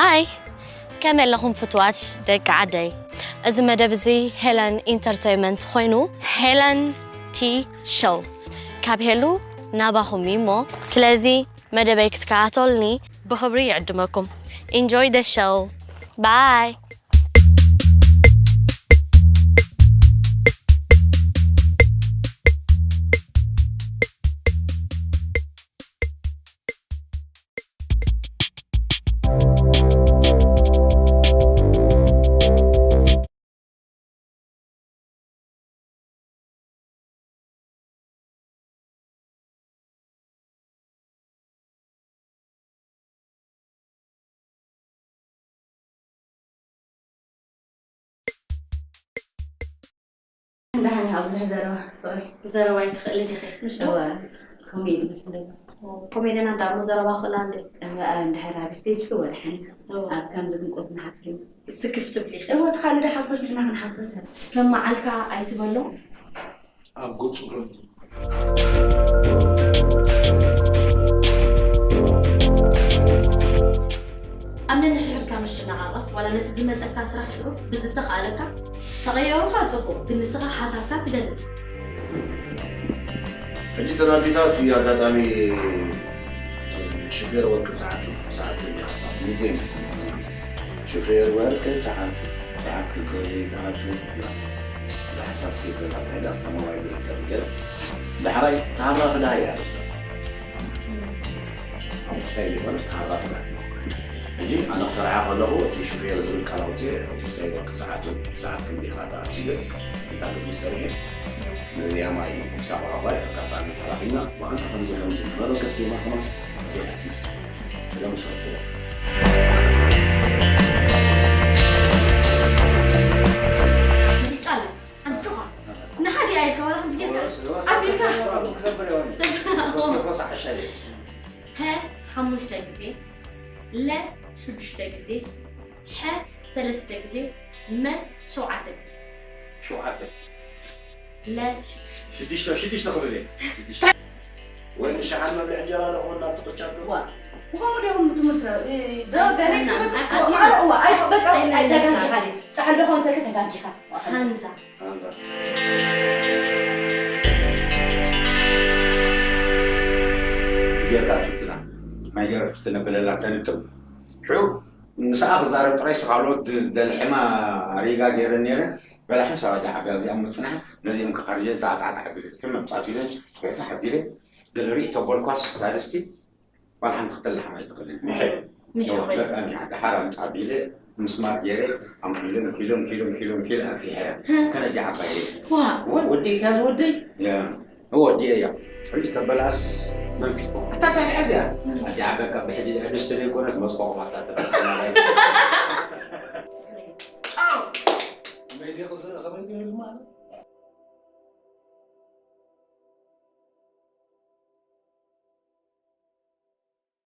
ሃይ፣ ከመይ ኣለኹም ፍትዋት ደቂ ዓደይ? እዚ መደብ እዚ ሄለን ኢንተርቴይንመንት ኮይኑ፣ ሄለን ቲ ሾው፣ ካብ ሄሉ ናባኹም እዩ እሞ፣ ስለዚ መደበይ ክትከታተሉኒ ብኽብሪ ይዕድመኩም። Enjoy the show. Bye. ደሓን ይሃብልህ ዘረባ ፍቕሪ። ዘረባ ይትኽእሊ ዲኺ? ምሽ ዶ? እወ፣ ከምኡ እዩ ዝመስለኒ። ኮሜድያን ኣዳሞ ዘረባ ክእላ እንዴ? እወ፣ እንድሕር ኣብ ስቴጅ ስወ ደሓን እዩ። እወ። ኣብ ከምዚ ድምቀት ንሓፍር እዩ። ስክፍ ትብሊ ኢኺ? እወ፣ ትኻሉ ዶ ሓፍሮት ንሕና ክንሓፍሮት። ከም መዓልካ ኣይትበሎ። ኣብ ገጹ ኾይኑ ኣብ ነንሕድሕድካ ምስ ትነቓቐፍ ዋላ ነቲ ዝመፀካ ስራሕ ሽዑ ብዝተኻእለካ ተቐየሩካ ጽቡቕ ግን ንስኻ ሓሳብካ ትገልጽ። ሕጂ ተረዲታ ሲ ኣጋጣሚ ሽፌር ወርቂ ሰዓት ሰዓት ሚዜ ሽፌር ወርቂ ሰዓት ሰዓት ክገሪ ተኣቱ ብሓሳብ ስኬት ተዛጋጅ ኣብታ ሞባይል ዝርከብ ገይረ ዳሕራይ ተሃራፊ ዳሃይ እያ ርእሳ ኣውቶሳይ ዘይኮነስ ተሃራፊ ዳሃይ ሕጂ ኣነ ክሰርሓ ከለኹ እቲ ሹፌር ዝብል ቃል ኣውፅኤ ኣውቶሳይ ወርቂ ሰዓቱ ሰዓት ክንዲ ኢኻ ተኣቱ ይብል እንታይ ግዲ ሰሪሐ ነዚኣ ማይ ክሳብ ኣባይ ኣጋጣሚ ተራኺብና ብኣንታ ከምዚ ከምዚ ዝበሎ ገስ ዜማ ከማ ዜና ትምስ ኢሎም ዝፈልጥዎ ምርጫ ኣለ ኣጆኻ ንሓደ ኣይከባላ ከምዚ ጌርካ ኣቢልካ ሀ ሓሙሽተ ግዜ ለ ሽዱሽተ ግዜ ሐ ሰለስተ ግዜ መ ሸውዓተ ግዜ ሸውዓተ ለ ሽዱሽተ ሽዱሽተ ሽዱሽተ ክብል እየ ወይ ንሸሓን መብልዕ እንጀራ ለኾን ናብ ትቕጫ ዋ ምዃኑ ዲኹም ትምህርቲ ዶ ገለ እና ማዕረ እዋ ኣይ በቃ ኣይተጋጊኻ ጸሓል ዶ ኾንተክ ተጋጊኻ ሃንዛ ኣንዛ ጌርካ ትብትና ናይ ገረብ ትነብለላ ተንጥም ሽዑ ንስኣ ክዛረብ ጥራይ ስኻልኦት ደልሕማ ሪጋ ገይረ ነይረ በላሕን ሰባዲ ዓጋ እዚኣ ምፅናሕ ነዚኦም ከኻርጀ ጣዕጣዕጣዕ ቢለ ከም መምፃት ኢለ ቤታ ሓቢለ ገለሪ ተበልኳስ ሳልስቲ ዋላ ሓንቲ ክተላሕም ኣይትኽእልን ምሐ ምሐ እዋ፣ ኾይኑ በቃ እኒኣ ደሓር ኣምፃ ቢለ ምስማር ገይረ ኣምኪለ ምኪለ ምኪለ ምኪለ ምኪለ ኣንፊሐያ ከነዲ ዓባየ ዋ ወይ ወደይ ከያ ዝወደይ ያ ወዲ እያ ሪኢ ተበላስ መንፊቆ ኣታ ታዲያ እዚኣ ኣዚኣ በቃ ብሕጂ ኣንስቲ ዘይኮነት መስቆቕ ማታ ተበላ መይዲ ክስእ ከመይ ይብል ማለት